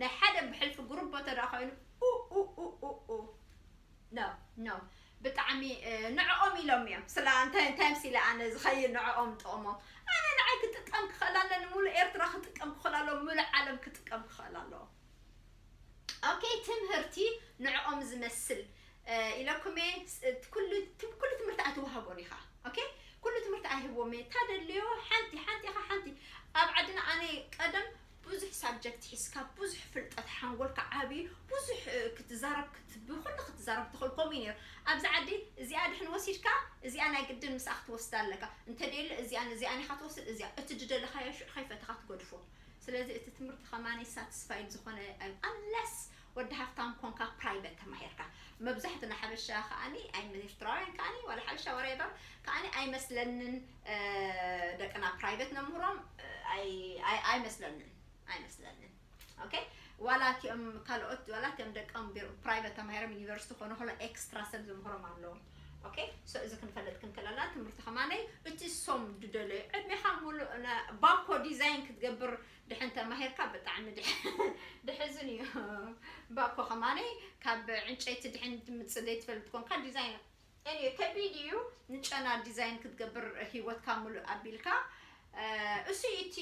ናይ ሓደ ብሕልፊ ግሩፕ ተዳ ኮይኑ ኡ ኡ ኡ ኡ ኡ ኖ ኖ ብጣዕሚ ንዕኦም ኢሎም እዮም ስለ እንታይ እንታይ ምስ ኢለ ኣነ ዝኸይድ ንዕኦም ጥቕሞም ኣነ ንዓይ ክጥቀም ክኽእል ኣለኒ። ሙሉእ ኤርትራ ክጥቀም ክኽእል ኣለዎ። ሙሉእ ዓለም ክጥቀም ክኽእል ኣለዎ። ኦኬ። ትምህርቲ ንዕኦም ዝመስል ኢለኩም እየ። ኩሉ ትምህርቲ ኣይትወሃቦን ኢኻ። ኦኬ። ኩሉ ትምህርቲ ኣይህብዎም እየ። ታደልዮ ሓንቲ ሓንቲ ኢኻ ሓንቲ ኣብ ዓድና ኣነ ቀደም ብዙሕ ሳብጀክት ሒዝካ ብዙሕ ፍልጠት ሓንጎልካ ዓብዩ ብዙሕ ክትዛረብ ብኩሉ ክትዛረብ ትኽእል። ከምኡ እዩ ነይሩ ኣብዚ ዓዲ። እዚኣ ድሕን ወሲድካ እዚኣ ናይ ግድን ምስኣ ክትወስዳ ኣለካ። እንተደየለ እዚኣን እዚኣን ኢኻ ትወስድ። እዚኣ እቲ ዝደለኻዮ ሽዑ ከይፈተኻ ትገድፎ። ስለዚ እቲ ትምህርቲ ከማኒ ሳትስፋይድ ዝኾነ ኣንለስ ወዲ ሃፍታም ኮንካ ፕራይቨት ተማሂርካ። መብዛሕትና ሓበሻ ከኣኒ ኣይ ኤርትራውያን ከኣኒ ዋላ ሓበሻ ወሬቨር ከኣኒ ኣይመስለንን። ደቅና ፕራይቨት ነምህሮም ኣይመስለንን ኣይመስለንን። ኦኬ። ዋላ እቲኦም ካልኦት ዋላ እቲኦም ደቀም ፕራይቨት ተማሂሮም ዩኒቨርሲቲ ኮነ ኮሎ ኤክስትራ ሰብ ዝምህሮም ኣለዎም። ኦኬ። ሶ እዚ ክንፈልጥ ክንክለና ትምህርቲ ከማነይ እቲ ሶም ድደለዩ ዕድሜኻ ሙሉእ ባኮ ዲዛይን ክትገብር ድሕን ተማሂርካ ብጣዕሚ ድሕዝን እዩ። ባኮ ከማነይ ካብ ዕንጨይቲ ድሕን ትምፅእ ዘይትፈልጥ ኮንካ ዲዛይን ኤኒዌይ ከቢድ እዩ። ንጨና ዲዛይን ክትገብር ህይወትካ ሙሉእ ኣቢልካ እሱ እቲ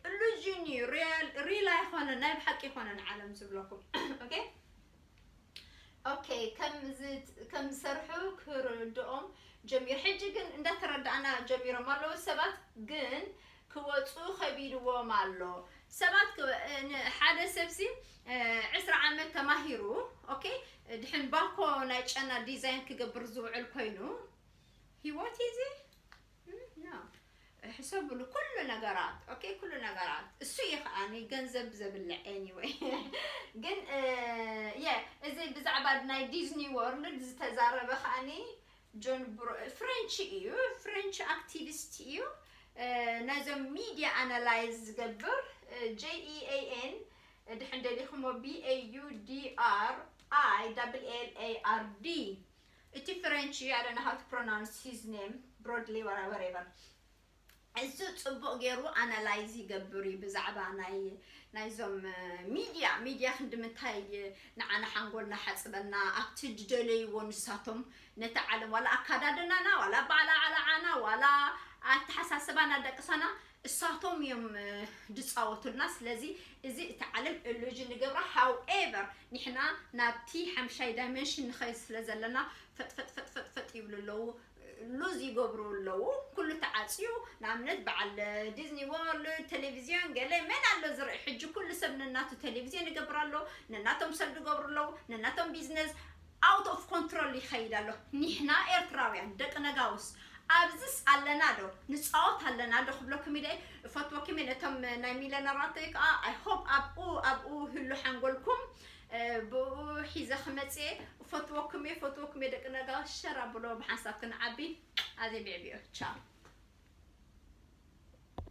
ኢሉዥን እዩ። ሪል ኣይኮነ ናይ ብሓቂ ይኮነ ንዓለም ዝብለኩም። ኦኬ። ኦኬ። ከም ዝሰርሑ ክርድኦም ጀሚሩ ሕጂ ግን እንዳተረዳእና ጀሚሮም ኣለዉ ሰባት ግን ክወፁ ከቢድዎም ኣሎ። ሰባት ሓደ ሰብሲ ዕስራ ዓመት ተማሂሩ ኦኬ ድሕን ባኮ ናይ ጨና ዲዛይን ክገብር ዝውዕል ኮይኑ ህይወት እዚ ሕሰብሉ ኩሉ ነገራት ኦኬ ኩሉ ነገራት እሱ እዩ ከዓኒ ገንዘብ ዘብልዕ anyway። ግን የ እዚ ብዛዕባ ናይ ዲዝኒ ወርልድ ዝተዛረበ ከዓኒ ጆን ፍሬንች እዩ። ፍሬንች ኣክቲቪስት እዩ። ናይዞም ሚድያ ኣናላይዝ ዝገብር j e a n ድሕን ደሊኹሞ b a u d r i l l a r d እቲ ፍሬንች እዩ። I don't know how to pronounce his name broadly whatever። እዚ ፅቡቅ ገይሩ ኣናላይዝ ይገብር እዩ ብዛዕባ ናይ ናይዞም ሚድያ ሚድያ ክንዲ ምንታይ ንዓና ሓንጎልና ሓፅበና ኣብቲ ዝደለይዎ ንሳቶም ነቲ ዓለም ዋላ ኣካዳድናና ዋላ ኣባዕላዓላዓና ዋላ ኣተሓሳስባና ደቅሳና እሳቶም እዮም ዝፃወቱልና። ስለዚ እዚ እቲ ዓለም ኢሉዥን ንገብራ። However ንሕና ናብቲ ሓምሻይ ዳይመንሽን ንኸይድ ስለ ዘለና ፈጥፈጥ ፈጥፈጥ ፈጥ ይብሉ ኣለዉ። ሉዝ ይገብሩ ኣለዉ። ኩሉ ተዓፅዩ። ንኣብነት በዓል ዲዝኒ ወርልድ፣ ቴሌቪዝዮን፣ ገለ መን ኣሎ ዝርኢ? ሕጂ ኩሉ ሰብ ነናቱ ቴሌቪዝዮን ይገብር ኣሎ፣ ነናቶም ሰብ ዝገብሩ ኣለዉ፣ ነናቶም ቢዝነስ። Out of control ይኸይድ ኣሎ። ኒሕና ኤርትራውያን ደቂ ነጋውስ ኣብዝስ ኣለና ዶ? ንፃወት ኣለና ዶ ክብለኩም ኢለ እፈትወኩም እየ። ነቶም ናይ ሚለነራት ከዓ I hope ኣብኡ ኣብኡ ህሉ ሓንጎልኩም ብኡ ሒዘ ክመፅእ እፈትወኩም እየ። እፈትወኩም እየ ደቂ ነጋውስ። ሸር ኣብሎ ብሓንሳብ ክንዓቢ። ኣዜ ብዕብዮ ቻው።